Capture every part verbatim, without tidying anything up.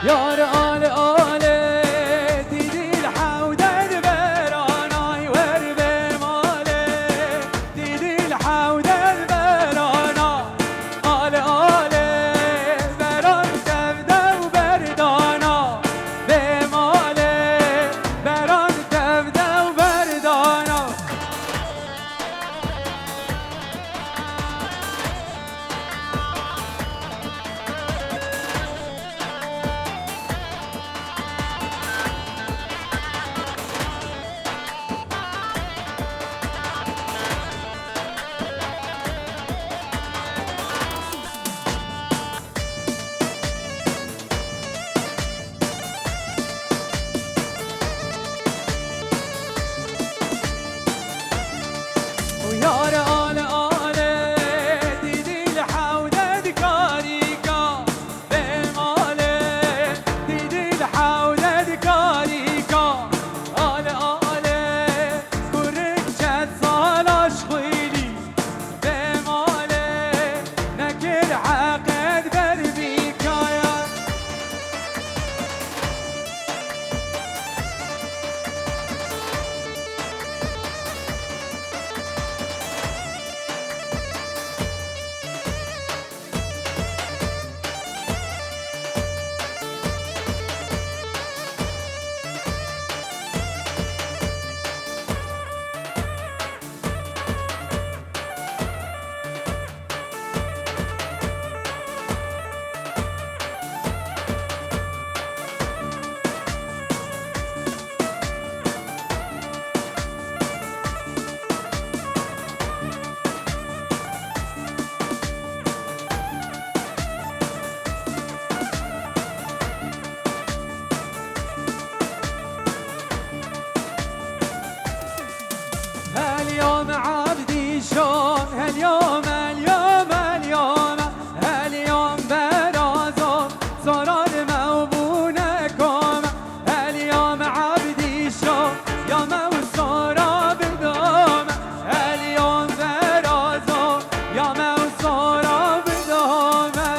Yar ale ale, dîdî li hewde di beranay wer bê malê, dîdî li hewde di berana. Ale ale, beran tevde û berdana, bê malê, beran tevde û berdana. Û yar ale ale, dîdî li hewde dikarîka, bê malê, dîdî li hewde dikarîka, ale ale, kurik çet sala ji xwînî, bê malê, nekir heqet ber bîkaya. هل يوم عبدي شلون، هل يوم، هل يوم، هل يوم، هل يوم برازو، صورة الموبونة كومة، هل يوم عبدي شلون، يوم وصورة بدومة، هل يوم برازو، يوم وصورة بدومة.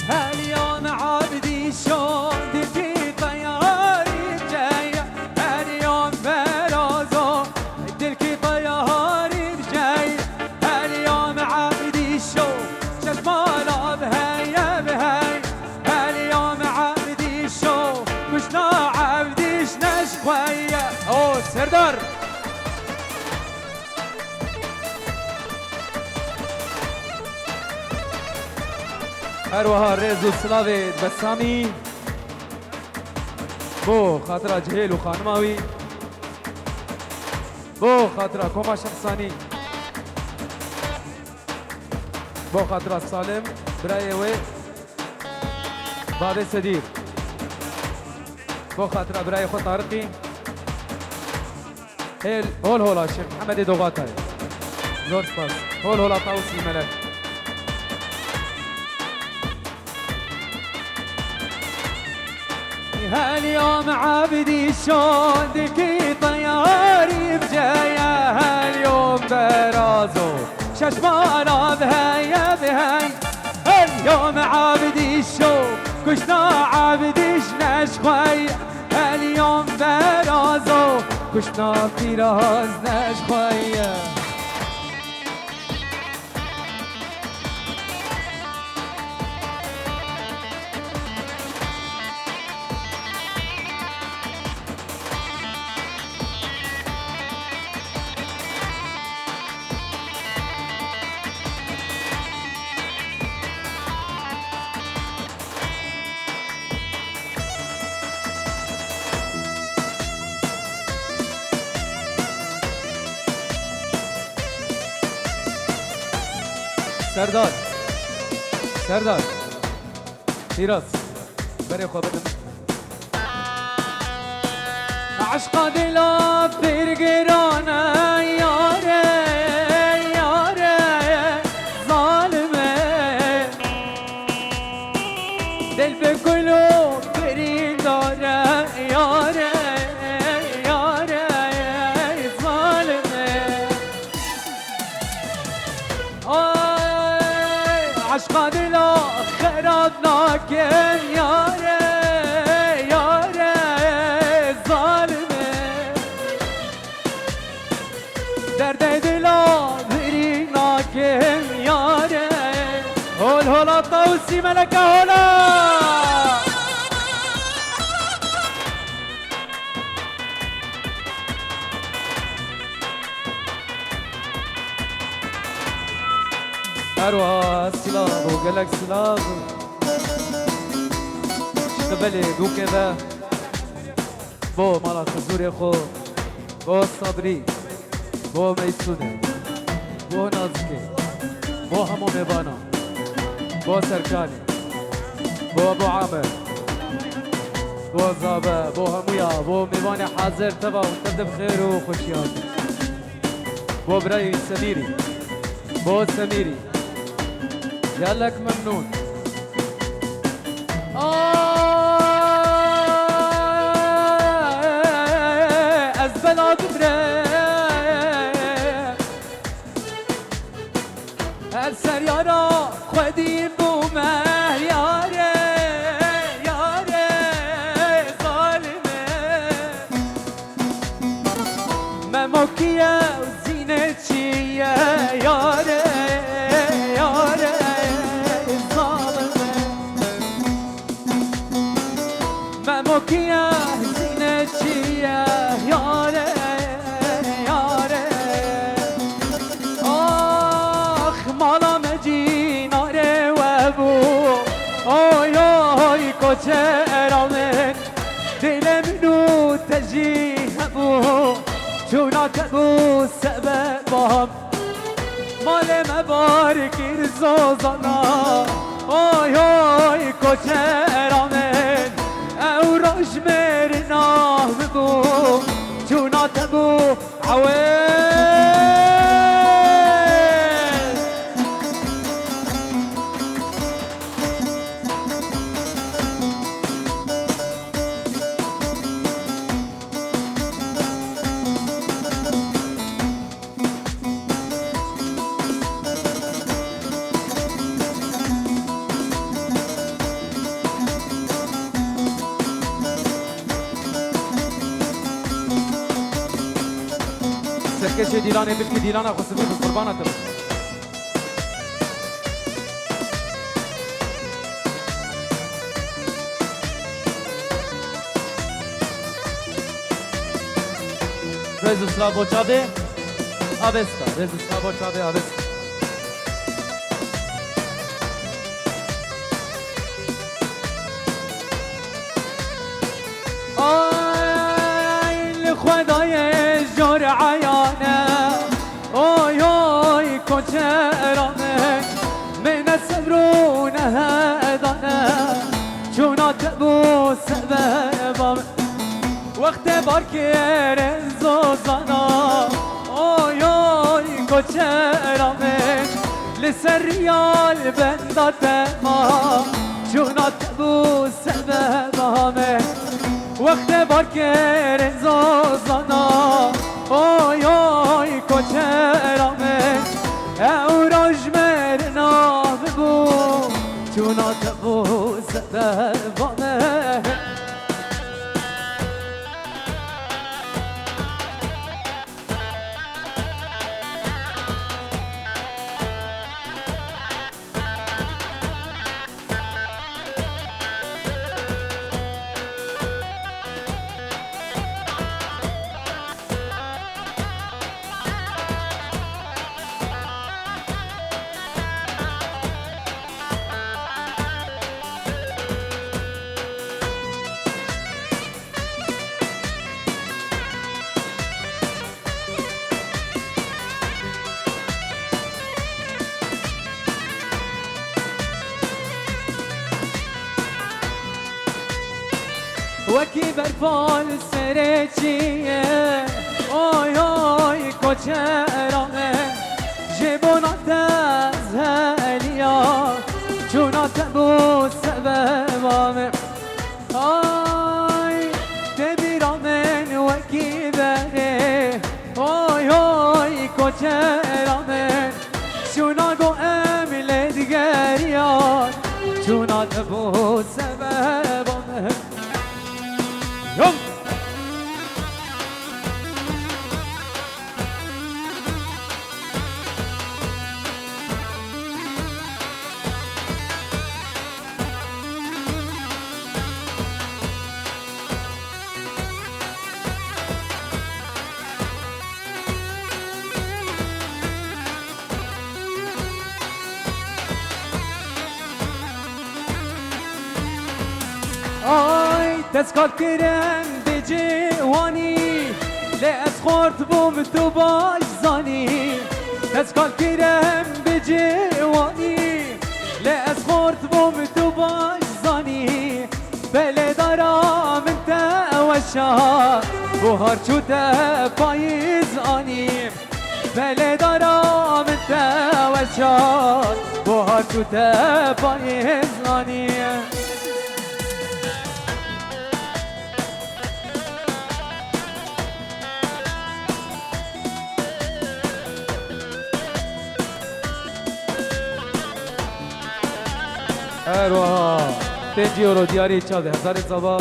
هل يوم عبدي شلون دلكي طياري جاية، هل يوم برازو دلكي طياري جاية، هل يوم عبدي شلون شتمالة بهية بهية، هل يوم عبدي شلون كشنا عبدي شنش خوية. أوه، سردار. Her wiha rêz û silavê Besamî bo xatira cihêl û xanima wî, bo xatira Koma Şexsanî, bo xatira Salim, birayê wê, Bavê Sedîr. Bo xatira birayê xwe Tariqî. Hêl, hol hola Şêx Mihemedê Doxatay. Zor spas. Hol hola Tawusî Melek. هل يوم عبدي شلون دلكي طياري بجاية، هل يوم برازو ششمالة بهية بهية. هل يوم عبدي شلون كشنا عبدي شنش خوية، هل يوم برازو كشنا في راس نش خوية. Serdar. Serdar. Pîras. Berê xwe bidin. Eşqa dila pir giran e, yare, yare. Ay, eşqa dila xerab nakin yare, yare zalime. Derdê dila birî nakin yare. Hol hola Tawsî Meleke hola. Her wiha silav û gelek silav. Ji belê bûkê ve bo mala Xizûrê xwe, bo Sabrî, bo Meysûnê, bo Nazikê, bo hemû mêvanan, bo Serkanê, bo Ebû Amir, bo Zabe, bo hemûya, bo mêvanê hazir teva hûn tev de bi xêr û xweşiya. Bo birayê Semîrî. Bo Semîrî. Gelek memnûn. Ay, ez bela bimre. Her ser yara xwedî bûme yare, yare zalime. Memokiye û zîne çiye yare, yare zalime. Memokiye zîne çiye yare, yare. Ax mala me cînare we bû. Oy, oy, koçera min. Dilê min û te jî hebû, çûna te bû sebeba min. Malê me bar kir zozana. Oy, oy, koçera min. Ew roj mirina min bû, çûna te bû. Awê! Serkeşê Dîlanê, bilkî Dîlana xwe sivî bi, qurbana te be. Rêz û silav bo çavê Avesta. Rêz û silav bo çavê Avesta. Ay, li Xwedayê jor eyan e. Oy, oy, koçera min, min ne sebr û ne hedan e. Çûna te bû sebeba min. Wextê bar kirin zozana. Oy, oy, koçera min, li ser riyal benda te ma. Çûna te bû sebeba min. Wextê bar kirin zozana. Oy, oy, koçera min. Ew roj mirina min bû. Çûna te bû sebeba min. Wekî berfa li serê çiyê, oy, oy, koçera me, ji bona te ez heliya, çûna te bû sebeba me. Ay, te bîra min wekî berê. Oy, oy, koçera min. Şûna Ku em lê digeriyan, çûna te bû sebeba me. Yol! Ay, te kal kirin bi ciwanî, lê ez xort bûm tu baş zanî. Te kal kirin bi ciwanî, lê ez xort bûm tu baş zanî. Belê dara min te weşa, buhar çû te payîz anî. Belê dara min te weşa, buhar çû te payîz anî. Her wiha pêncî euro diyarî çavê hezarê zava.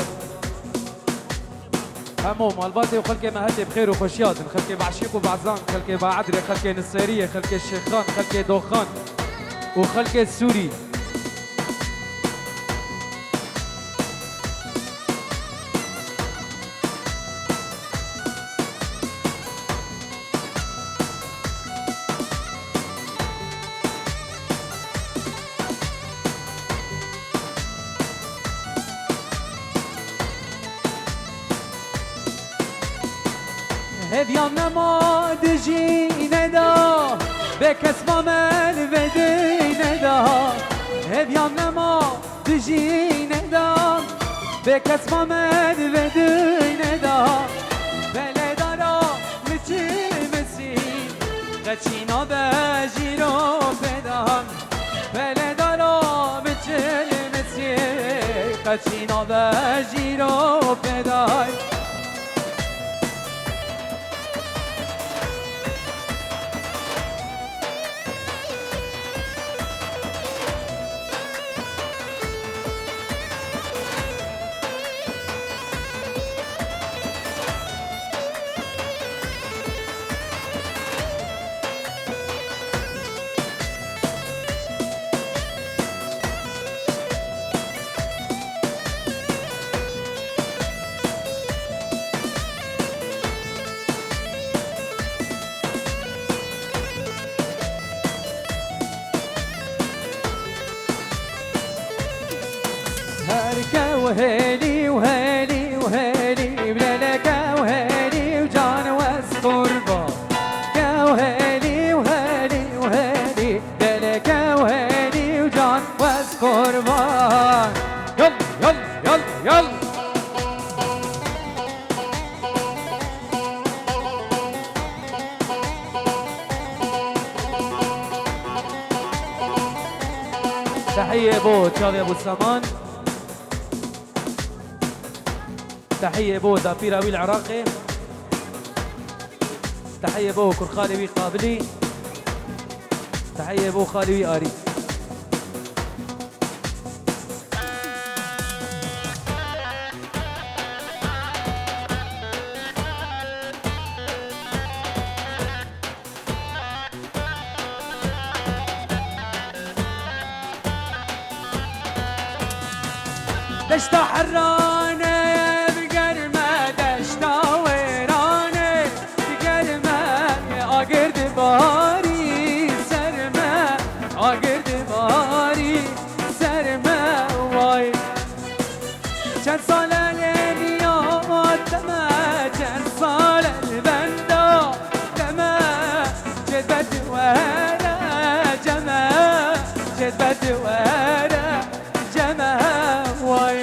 Hemû malbatê û xelkê me hetê bi xêr û xweşiya din. Xelkê Beşîq û Bezan, xelkê Baedrê, xelkê Nisêriyê, xelkê Şêxan, xelkê Doxan û xelkê Sûrî. Hêviyan nema di jînê de, bê kes ma me li vê dînê de. Hêviyan nema di jînê de, bê kes ma me di vê dînê de. Belê dara miçi misî, qeçî nabe jîro pêdan. Belê dara miçi misî, qeçî nabe jîro pêdan. Her kew hêlî û hêlî û hêlî, lêlê kew hêlî û can wez qurban. Kew hêlî û hêlî û hêlî, lêlê kew hêlî û can wez qurban. Yol, yol, yol, yol. Tehiyê bo çavê Ebû Seman. Tehiyê bo dapîra wî li Iraqê. Tehiyê bo kurxalê wî Qabilî. Tehiyê bo xalê wî Arî. Deşta Herrane bi germe, deşta Wêrane bi germe, agir dibarî ser me, agir dibarî ser me, way. Çend sal e lê niya te me, çend sal e li benda te me, cedbet were ceme, cedbet were ceme, way.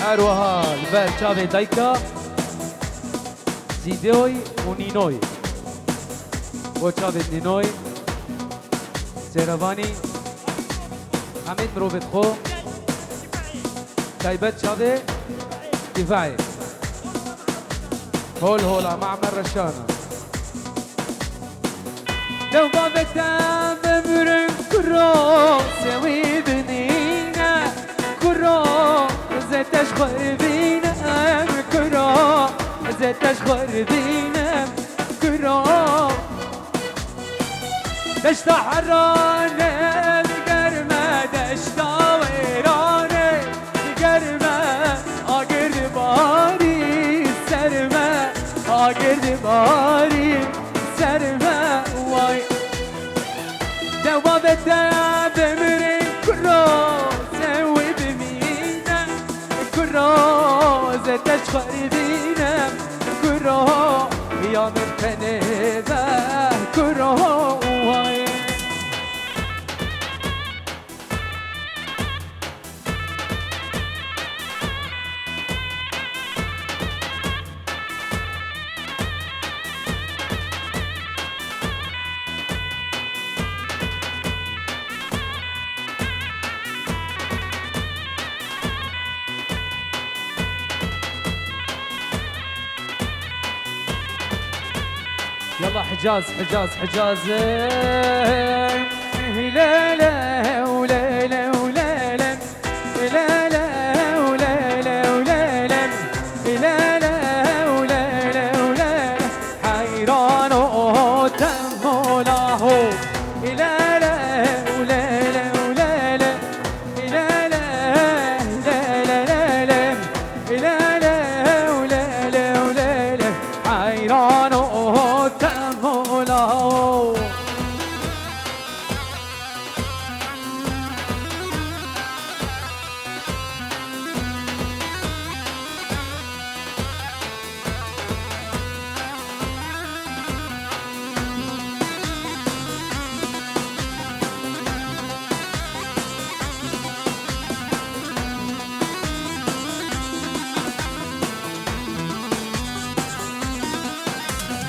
Her wiha li ber çavê dayika Zîdoy û Nînoy. Bo çavê Nînoy, Sêrevanî, hemî mirovê xwe, taybet çavê Dîfayê. Hol hola, me Emer Reşana. Dew bavê te bimrin kuro, sewî binîne kuro, zê te ji xwe bîne kuro, zê te ji xwe bîne kuro. Deşta herane digerme, deşta wêrane digerme, agir dibarî serme, agir dibarî serme, way. Dewa ve te bimirin kuro, sewî bimîne kuro, zê te ji xwe bîne kuro, ya min tenê be kuro, way. Yallah Hicaz, Hicaz, Hicaz. Lê lê, lê lê, lê lê. Lê lê, lê lê, lê lê. Lê lê, lê lê, lê lê. Heyran o tem ola ho. Lê lê, lê lê, lê lê. Lê lê, lê lê, lê lê. Lê lê, lê lê, lê lê. Heyran o tem ola ho.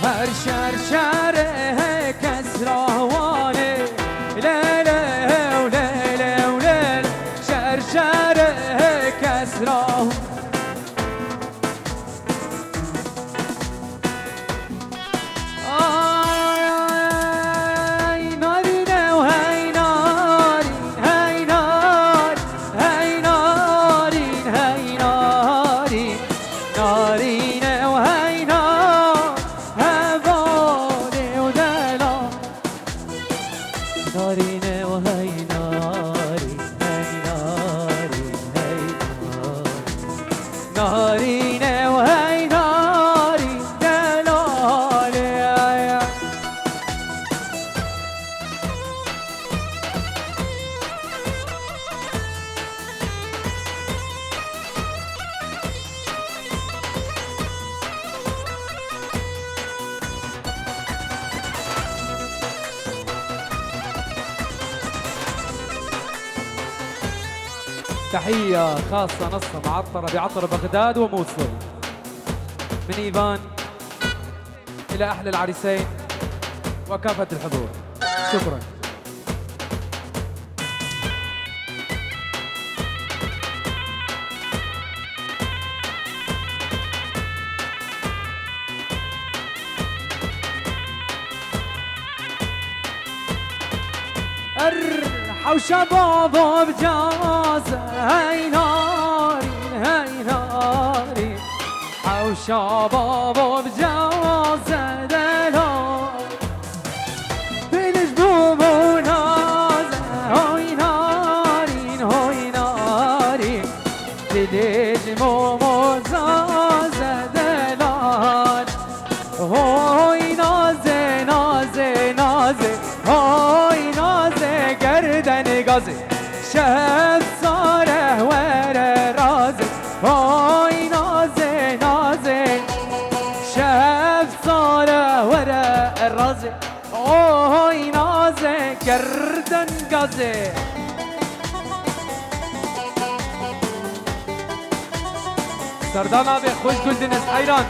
Her şer şerê kes rawane. Lê lê, lê lê, lê lê. Şer şerê kes ra. Ay, ay, ay, narîne û hey narîn, hey narîn, hey narîn, hey narîn. Narîne û hey nar, hevalê û delal. Narîne û hey narîn, hey narîn, hey narîn. Narîne û hey narîn, delalê. تحية خاصة نصة معطرة بعطر بغداد وموصل من إيفان إلى أحلى العريسين وكافة الحضور. شكرا. Er hewşa babo bi caz, hey narîn, hey narîn. Hewşa babo bi caz delal. Dilij bû bû naz, hoy narîn, hoy narîn. Dilij bû bû zaz delal. Hoy nazê, nazê, nazê, hoy nazê, gerden gazê. Şev sare were razê, hoy nazê, nazê. Şev sare were razê, hoy nazê, gerden gazê. Serdana be, Xweş Gul Deniz, heyran.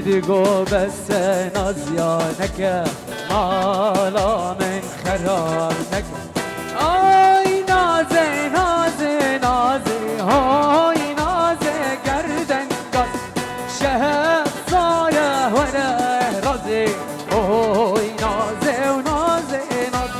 Digo bes e, naziya neke, mala min xerab neke. Ay nazê, nazê, nazê, hay nazê, gerden gaz. Şehzade were razê, oy nazê, nazê, nazê.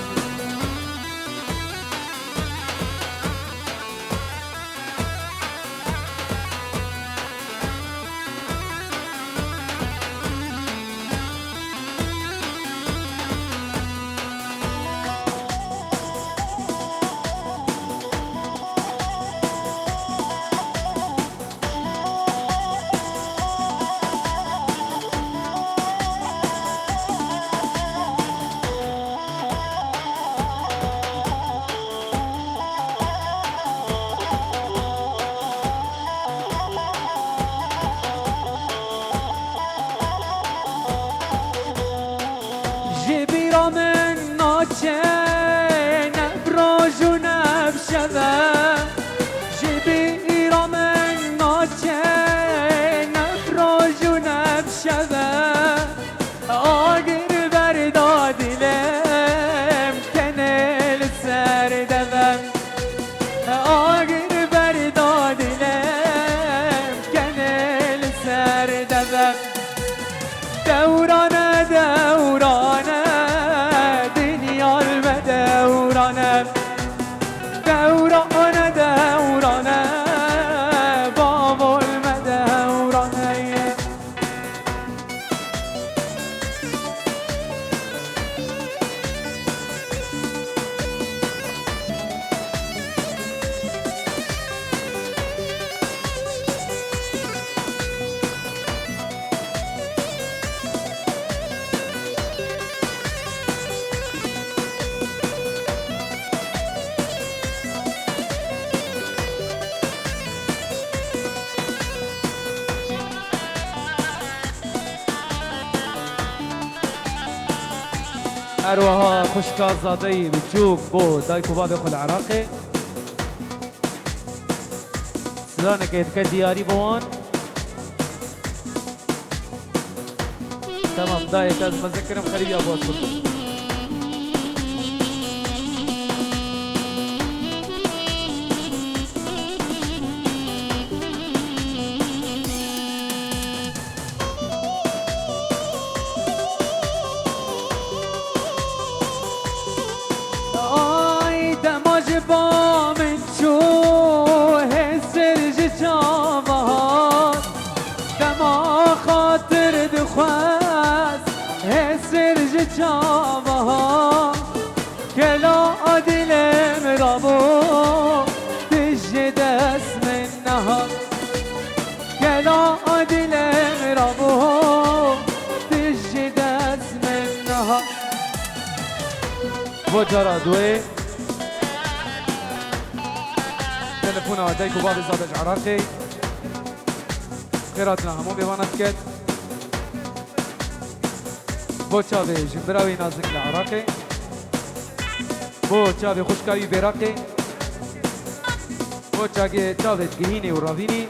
Ji bîra min naçe ne bi roj û ne bi şev e. Ji bîra min naçe ne bi roj û ne bi şev e. Agir berda dilem kenê li ser devem. Agir berda dilem kenê li ser devem. Dewrane, dewrane, dinya li me dewrane. Dewrane, dewrane, bavo li me dewrane. Her wiha xwişka zadeyî biçûk bo dayik û bavê xwe li Iraqê. Straneke dike diyarî bo wan. Tamam, dayê, ez mezin kirim, xerîbiya bo ez xurt. Ay, dema ji ba min çû, hêsir ji çava hat. Dema xatir dixwest, hêsir ji çava hat. Kela dilê min rabû, tu ji dest min nehat. Kela dilê min rabû, tu ji dest min nehat. Bo cara duê. Telefona dayik û bavê zade ji Iraqê. Xêr hatina hemû mêvana diket. Bo çavê ji bira wî nazik li Iraqê. Bo çavê xwişka wî Bêraqê. Bo çagê, çavê Gihînê û Ravînî.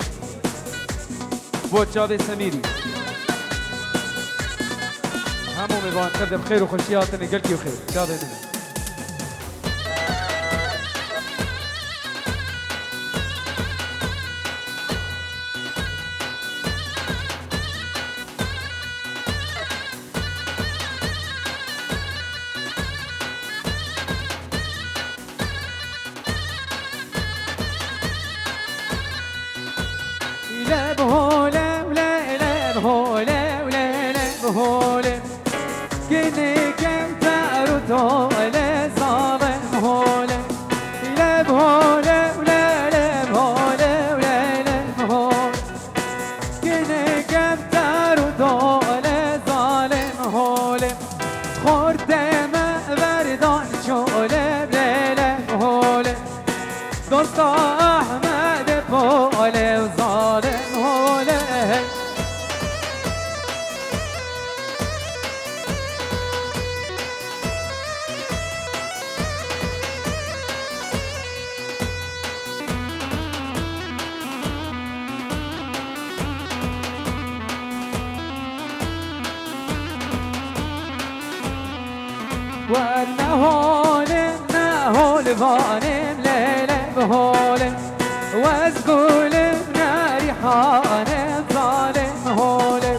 Bo çavê Semîrî. Hemû mêvan tev de bi xêr û xweşî hatine, gelkî û xêr. Çavê min. Leb hole, le, leb hole, le, leb hole. Kinê kewter û tole zalim hole. Leb hole, le, leb hole, le, leb hole. Kinê kewter û tole zalim hole. Xortê me verdan çole, le, leb hole. Dosta Ehmed pole zalim hole. Vanêm lêlê bi holê, wez gulê nerîhanê zalê holê,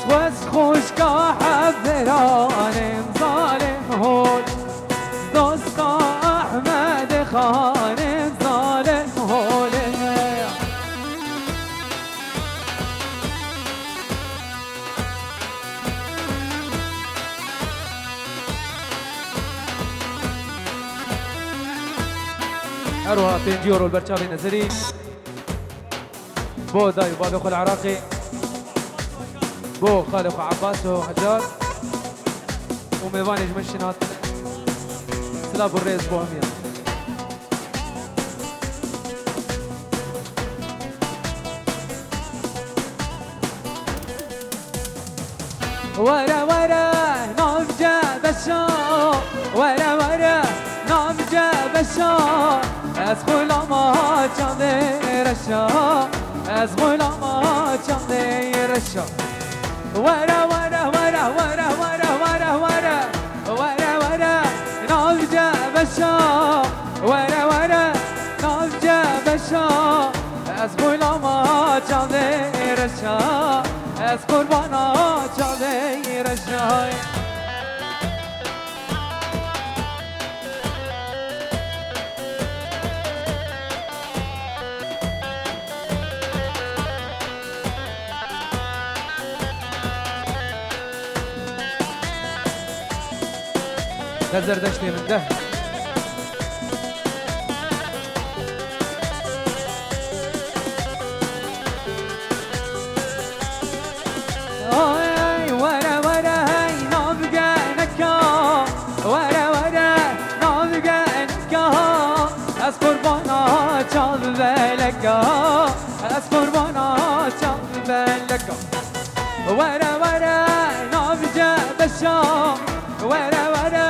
wez xwişka Hevranê zalê holê, dosta Ehmedê Xanê zalê holê. Her wiha pêncî euro li ber çavê Nezirî. Bo dayê û bavê xwe li Iraqê. Bo xalê xwe Ebbas û Hecar. Û mêvanê ji min şinat. Silav û rêz bo hemiyan. Were were navce beşa, were were navce beşa, ez xulama çandê reşa, ez xulama çandê reşa. Were were were were were were were, were were navce beşa, were were navce beşa, ez xulama çandê reşa, ez qurbana çandê reşa. De Zerdeştê min de. Ay, ay, were, were, hey, nav geneka. Were, were, nav geneka. Ez qurbana çal beleka. Ez qurbana çal beleka. Were, were, navce beşa. Were, were,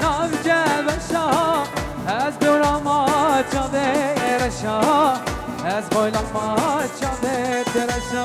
navce beşa. Ez xulama çavê reşa. Ez xulama çavê reşa.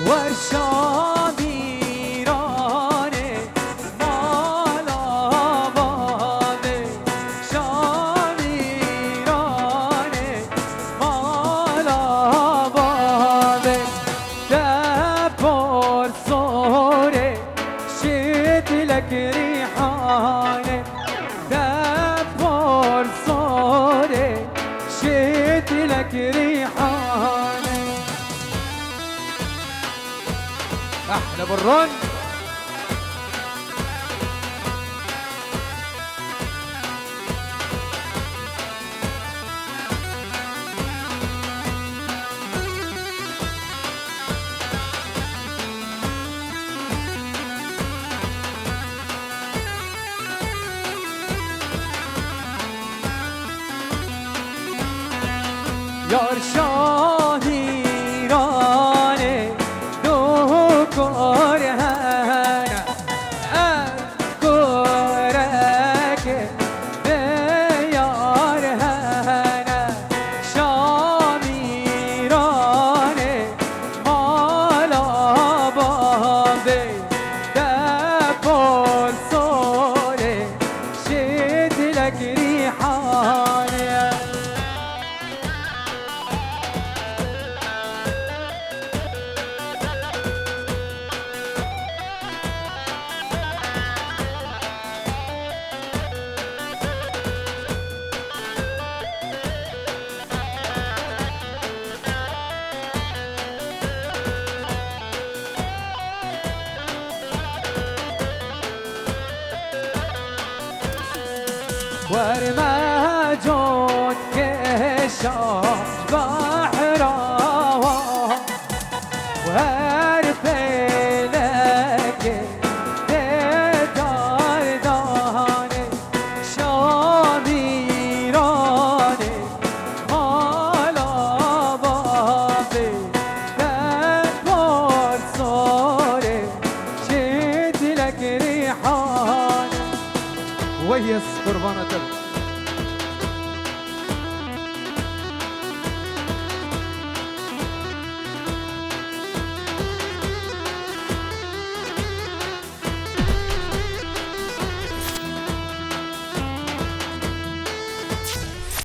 Wer şamîranê mala bavê, şamîranê mala bavê, te por sorê şitlek rîhanê. Def xor sorê şitlek rîhanê. Ehle birron. Şamîranê du kor hene, ev kureke diyar hene. Şamîranê mala bavê de porsolê şîtilek rîhanê. Werme con keşa behra wan, her pêlekê tê dardanê. Şamîranê mala bavê de porsolê şîtilek rîhanê. Wey ez qurbana te bim.